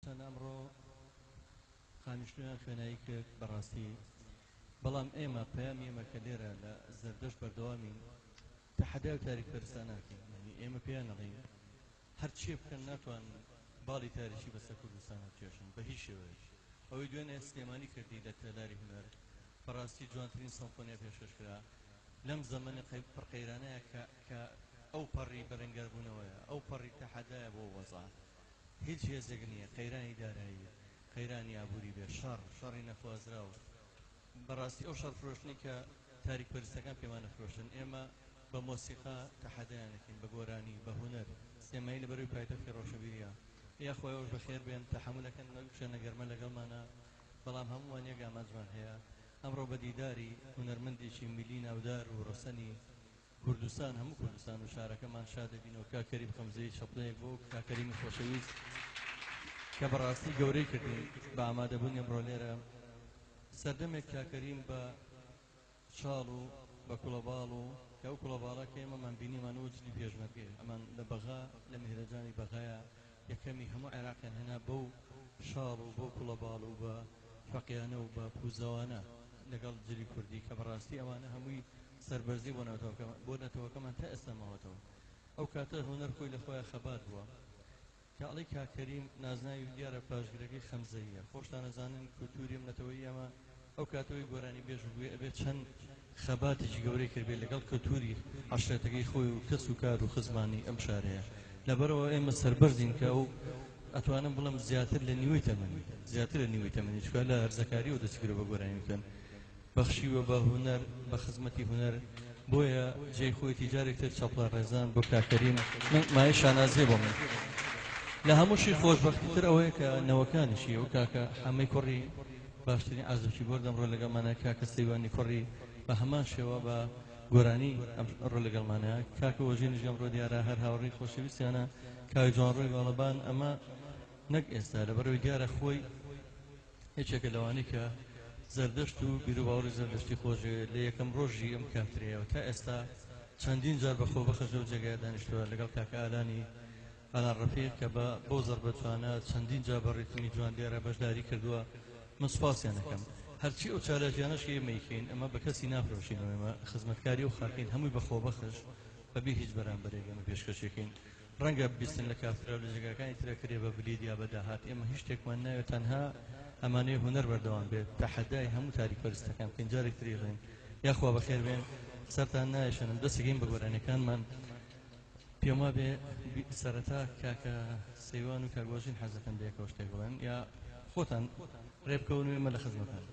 چەند ئەمڕۆ قامیشلۆیان خوێنایی کرد بەڕاستی، بەڵام ئێمە پەیامی ئێمە کە لێرە لە زەردەشت بەردەوامین تەحەدای و تاریک پەرستان ناکەین، یانی ئێمە پێیان ئەڵێین هەرچیە بکەن ناتوانن باڵی تاریکی بەسەر کوردستانا بکێشن بە هیچ شێوەیەک. ئەوەی دوێنێ سلێمانی کردی لە تەلاری هونەر بەڕاستی جوانترین سەمفۆنیا پێشکەش کرا لەم زەمەنی پڕ قەیرانەیە کە کە ئەو پەڕی بەرەنگاربوونەوەیە ئەو پەڕی تەحەدایە بۆ وەزع. هیچ هێزێک نییە، قەیرانی دارایی، قەیرانی ئابووری بێ، شەڕ، شەڕی نەخوازراو، بەڕاستی ئەو شەڕ فرۆشتنەی کە تاریک پەرستەکان پێمان ئەفرۆشن، ئێمە بە مۆسیقا تەحەدایان ئەکەین، بە گۆرانی، بە هونەر، سلێمانی لەبەرەوەی پایتەختی ڕۆشنبیریە، یاخوا ئێوەش بەخێر بێن، تەحەمول ئەکەن ئەو شوێنە گەرمە لەگەڵمانە، بەڵام هەموومان یەک ئامانجمان هەیە، ئەمڕۆ بە دیداری هونەرمەندێکی میللی ناودار و ڕەسەنی کوردستان هەموو کوردستان و شارەکەمان شاد دەبینەوە. کاک کەریم خەمزەیی چەپڵەیەک بۆ کاک کەریمی خۆشەویست کە بەڕاستی گەورەی کردین بە ئامادەبوونی ئەمڕۆ لێرە. سەردەمێک کاک کەریم بە شاڵ و بە کوڵەباڵ و کە ئەو کوڵەباڵە کە ئێمەمان بینیمان ئەو جلی پێشمەرگەیە ئەمان لە بەغا لە میهرەجانی بەغایا یەکەمی هەموو عێراقیان هێنا بەو شاڵ و بەو کوڵەباڵ و بە فەقیانە و بە پوزەوانە لەگەڵ جلی کوردی کە بەڕاستی ئەوانە هەمووی سەربەرزی بۆ نەتەوەکەمان بۆ نەتەوەکەمان تا ئێستا ماوەتەوە. ئەو کاتە هونەر خۆی لە خۆیا خەبات بووە. کە ئەڵێی کاک کەریم نازناوی دیارە پاشگرەکەی خەمزەییە. خۆشتان ئەزانن کولتووری ئەم نەتەوەی ئێمە ئەو کاتەوەی گۆرانی بێژ بووێ ئەبێ چەند خەباتێکی گەورەی کردبێ لەگەڵ کولتووری عەشرەتەکەی خۆی و کەس و کار و خزمانی ئەم شارەیە. لەبەرئەوە ئێمە سەربەرزین کە ئەو ئەتوانم بڵێم زیاتر لە نیوەی تەمەنی زیاتر لە نیوەی تەمەنی چونکە لە هەرزەکاریەوە دەستی کردوە بە گۆرانی وتن. بەخشیوە بە هونەر بە خزمەتی هونەر بۆیە جێی خۆیەتی جارێک تر چەپڵە ڕێزان بۆ کاک کەریم من مایەی شانازیە بۆ من لە هەمووشی خۆشبەختی تر ئەوەیە کە نەوەکانیشی ئەو کاکە حەمەی کوڕی باشترین عازفی بۆرد ئەمڕۆ لەگەڵمانە کاکە سەیوانی کوڕی بە هەمان شێوە بە گۆرانی ئەمڕۆ لەگەڵمانە کاکە وەژینیش ئەمڕۆ دیارە هەر هاوڕێی خۆشەویستیانە کاک جوانڕۆی باڵەبان ئەمە نەک ئێستا لەبەرەوەی دیارە خۆی یەکێکە لەوانەی کە زەردەشت و بیروباوەڕی زەردەشتی خۆشدەوێت، لە یەکەم ڕۆژی ئەم کافتریایەوە تا ئێستا چەندین جار بە خۆبەخش لەو جێگایە دانیشتووە لەگەڵ کاکە ئالانی ئالان ڕەفیق کە بە بەو زەڕبە جوانە چەندین جار بە ڕیتمی جوان لێرە بەشداری کردووە. من سوپاسیان ئەکەم. هەرچی ئەو چالاکیانەش کە ئێمە ئەیکەین ئەمە بە کەسی نافرۆشینەوە، ئێمە خزمەتکاری ئەو خاکەین، هەمووی بە خۆبەخش بەبێ هیچ بەرامبەرێک ئێمە پێشکەشی ئەکەین. ڕەنگە ببیستن لە کافتریا و لە جێگاکانی ترە کرێ بە بلیت یا بە داهات، ئێمە هیچ شتێکمان ناوێت تەنها ئەمانەوێ هونەر بەردەوام بێت، تەحەدای هەموو تاریک پەرستەکان بکەین جارێک تر ئیڵێین یاخوا بەخێر بێن سەرتان نایەشێنم دەست ئەکەین بە گۆرانیەکانمان پێم وابێ سەرەتا کاکە سەیوان و کاک وەژین حەز دەکەن بەیەکەوە شتێک بڵێن یا خۆتان ڕێبکەون و ئێمە لە خزمەتان.